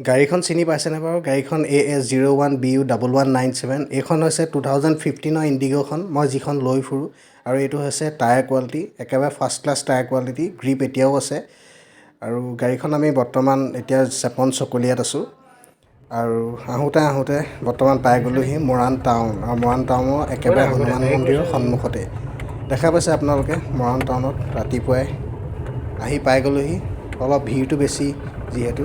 গাড়ীখন চিনি পাইছেনে বাৰু? গাড়ীখন AS 01 BU 1197। এইখন হৈছে 2015ৰ ইণ্ডিগ'খন, মই যিখন লৈ ফুৰোঁ। আৰু এইটো হৈছে টায়াৰ কোৱালিটি, একেবাৰে first class tyre quality, grip এতিয়াও আছে। আৰু গাড়ীখন আমি বৰ্তমান এতিয়া চেপন চকলীয়াত আছোঁ আৰু আহোঁতে আহোঁতে বৰ্তমান পাই গ'লোহি মৰাণ টাউন। আৰু মৰাণ টাউনৰ একেবাৰে হনুমান মন্দিৰৰ সন্মুখতে দেখা পাইছে আপোনালোকে। মৰাণ টাউনত ৰাতিপুৱাই আহি পাই গ'লোহি। অলপ ভিৰটো বেছি যিহেতু।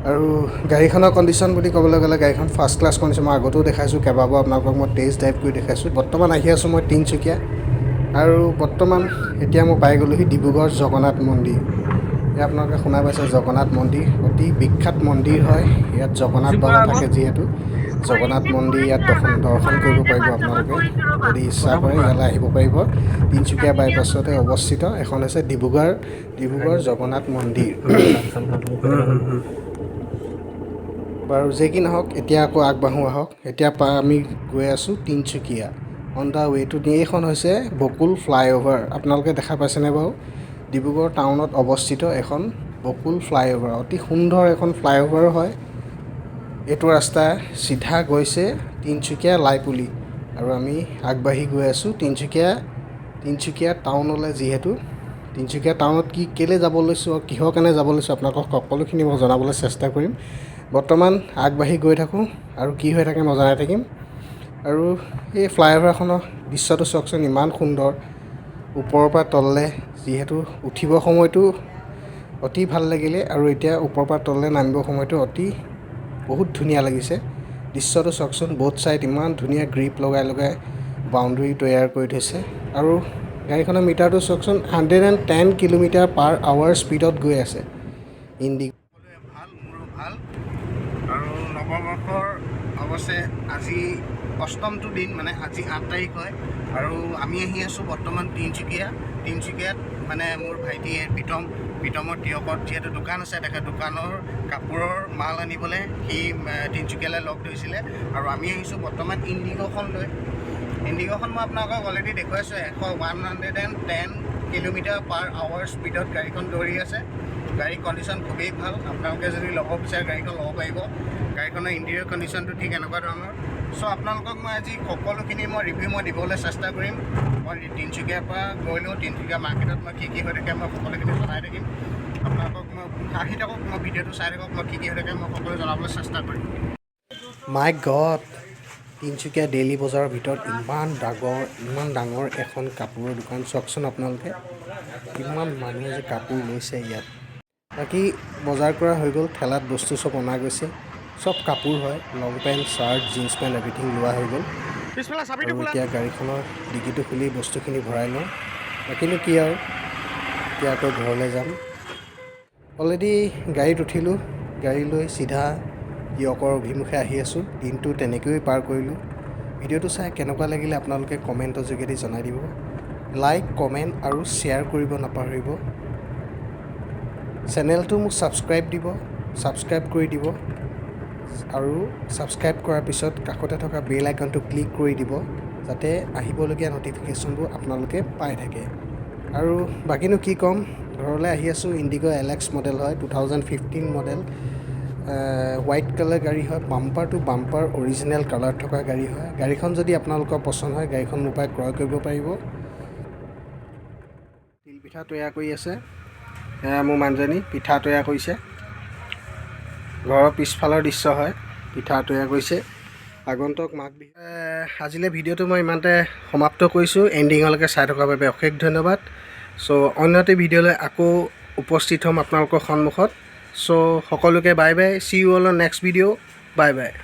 আৰু গাড়ীখনৰ কণ্ডিশ্যন বুলি ক'বলৈ গ'লে গাড়ীখন ফাৰ্ষ্ট ক্লাছ কণ্ডিশ্যন। মই আগতেও দেখাইছোঁ কেইবাবাৰো আপোনালোকক, মই টেষ্ট ড্ৰাইভ কৰি দেখাইছোঁ। বৰ্তমান আহি আছোঁ মই তিনিচুকীয়া আৰু বৰ্তমান এতিয়া মই পাই গ'লোহি ডিব্ৰুগড় জগন্নাথ মন্দিৰ। এয়া আপোনালোকে শুনা পাইছে, জগন্নাথ মন্দিৰ অতি বিখ্যাত মন্দিৰ হয়। ইয়াত জগন্নাথ বাবা থাকে যিহেতু। জগন্নাথ মন্দিৰ ইয়াত দৰ্শন দৰ্শন কৰিব পাৰিব আপোনালোকে। যদি ইচ্ছা কৰে ইয়ালৈ আহিব পাৰিব। তিনিচুকীয়া বাইপাছতে অৱস্থিত এখন হৈছে ডিব্ৰুগড় জগন্নাথ মন্দিৰ। বাৰু, যে কি নহওক, এতিয়া আকৌ আগবাঢ়োঁ আহক। এতিয়া আমি গৈ আছোঁ Tinsukia, on the way to. এইখন হৈছে বকুল ফ্লাইঅভাৰ। আপোনালোকে দেখা পাইছেনে বাৰু? ডিব্ৰুগড় টাউনত অৱস্থিত এখন বকুল ফ্লাইঅভাৰ, অতি সুন্দৰ এখন ফ্লাইঅভাৰ হয়। এইটো ৰাস্তা চিধা গৈছে তিনিচুকীয়া লাইপুলি আৰু আমি আগবাঢ়ি গৈ আছোঁ তিনিচুকীয়া তিনিচুকীয়া টাউনলৈ। যিহেতু তিনিচুকীয়া টাউনত কি কেলৈ যাব লৈছোঁ আৰু কিহৰ কাৰণে যাব লৈছোঁ, আপোনালোকক সকলোখিনি মই জনাবলৈ চেষ্টা কৰিম। বৰ্তমান আগবাঢ়ি গৈ থাকোঁ আৰু কি হৈ থাকে মই জনাই থাকিম। আৰু এই ফ্লাইঅভাৰখনৰ দৃশ্যটো চাওকচোন, ইমান সুন্দৰ ওপৰৰ পৰা তললৈ। যিহেতু উঠিব সময়টো অতি ভাল লাগিলে আৰু এতিয়া ওপৰৰ পৰা তললৈ নামিব সময়টো অতি বহুত ধুনীয়া লাগিছে। দৃশ্যটো চাওকচোন, ব'থ ছাইড ইমান ধুনীয়া গ্ৰীপ লগাই লগাই বাউণ্ডেৰী তৈয়াৰ কৰি থৈছে। আৰু গাড়ীখনৰ মিটাৰটো চাওকচোন, 110 kilometer per hour স্পীডত গৈ আছে ইণ্ডিগ'। ভাল, মোৰো ভাল। আৰু নৱবৰ্ষৰ অৱশ্যে আজি অষ্টমটো দিন, মানে আজি 8 তাৰিখ হয়। আৰু আমি আহি আছোঁ বৰ্তমান তিনিচুকীয়া। তিনিচুকীয়াত মানে মোৰ ভাইটিয়ে প্ৰীতম, প্ৰীতমৰ টীয়কত যিহেতু দোকান আছে, তেখেত দোকানৰ কাপোৰৰ মাল আনিবলৈ সি তিনিচুকীয়ালৈ লগ ধৰিছিলে। আৰু আমি আহিছোঁ বৰ্তমান ইণ্ডিগ'খন লৈ। ইণ্ডিগ'খন মই আপোনালোকক অলৰেডি দেখুৱাইছোঁ, 110 kilometer per hour স্পীডত গাড়ীখন দৌৰি আছে। গাড়ীৰ কণ্ডিশ্যন খুবেই ভাল। আপোনালোকে যদি ল'ব বিচাৰে, গাড়ীখন ল'ব পাৰিব। গাড়ীখনৰ ইণ্টেৰিয়ৰ কণ্ডিশ্যনটো ঠিক এনেকুৱা ধৰণৰ। চ' আপোনালোকক মই আজি সকলোখিনি মই ৰিভিউ মই দিবলৈ চেষ্টা কৰিম। মই তিনিচুকীয়াৰ পৰা গৈ লওঁ। তিনিচুকীয়া মাৰ্কেটত মই কি কি হৈ থাকে মই সকলোখিনি জনাই থাকিম আপোনালোকক। মই আহি থাকক, মই ভিডিঅ'টো চাই থাকক, মই কি কি হৈ থাকে মই সকলো জনাবলৈ চেষ্টা কৰিম। মাই গড, তিনিচুকীয়া ডেইলি বজাৰৰ ভিতৰত ইমান ডাঙৰ এখন কাপোৰৰ দোকান। চাওকচোন আপোনালোকে, কিমান মানুহে যে কাপোৰ লৈছে ইয়াত। বাকী বজাৰ কৰা হৈ গ'ল, ঠেলাত বস্তু চব অনা গৈছে। চব কাপোৰ হয়, long pant, shirt, jeans pant, everything লোৱা হৈ গ'ল। পিছফালে চাবিটো। আৰু এতিয়া গাড়ীখনৰ ডিকিটো খুলি বস্তুখিনি ভৰাই লওঁ। বাকীনো কি আৰু, এতিয়া আকৌ ঘৰলৈ যাম। অলৰেডি গাড়ীত উঠিলোঁ, গাড়ী লৈ চিধা টীয়কৰ অভিমুখে আহি আছোঁ। দিনটো তেনেকৈয়ে পাৰ কৰিলোঁ। ভিডিঅ'টো চাই কেনেকুৱা লাগিলে আপোনালোকে কমেণ্টৰ যোগেদি জনাই দিব। লাইক, কমেণ্ট আৰু শ্বেয়াৰ কৰিব নাপাহৰিব। চেনেলটো মোক ছাবস্ক্ৰাইব কৰি দিব আৰু ছাবস্ক্ৰাইব কৰাৰ পিছত কাষতে থকা বেল আইকনটো ক্লিক কৰি দিব, যাতে আহিবলগীয়া ন'টিফিকেশ্যনবোৰ আপোনালোকে পাই থাকে। আৰু বাকীনো কি ক'ম, ঘৰলৈ আহি আছোঁ। ইণ্ডিগ' এল এক্স মডেল হয়, 2015 model, white colour গাড়ী হয়। Bumper to bumper original colour থকা গাড়ী হয়। গাড়ীখন যদি আপোনালোকৰ পচন্দ হয়, গাড়ীখন মোৰ পৰাই ক্ৰয় কৰিব পাৰিব। তিলপিঠা তৈয়াৰ কৰি আছে। এয়া মোৰ মানুহজনী পিঠা তৈয়াৰ কৰিছে। ঘৰৰ পিছফালৰ দৃশ্য হয়। পিঠা তৈয়াৰ কৰিছে আগন্তুক মাঘ বিহু। আজিলৈ ভিডিঅ'টো মই ইমানতে সমাপ্ত কৰিছোঁ। এণ্ডিঙলৈকে চাই থকাৰ বাবে অশেষ ধন্যবাদ। চ' অন্য এটি ভিডিঅ'লৈ আকৌ উপস্থিত হ'ম আপোনালোকৰ সন্মুখত। চ' সকলোকে bye bye, see you all next video, bye bye.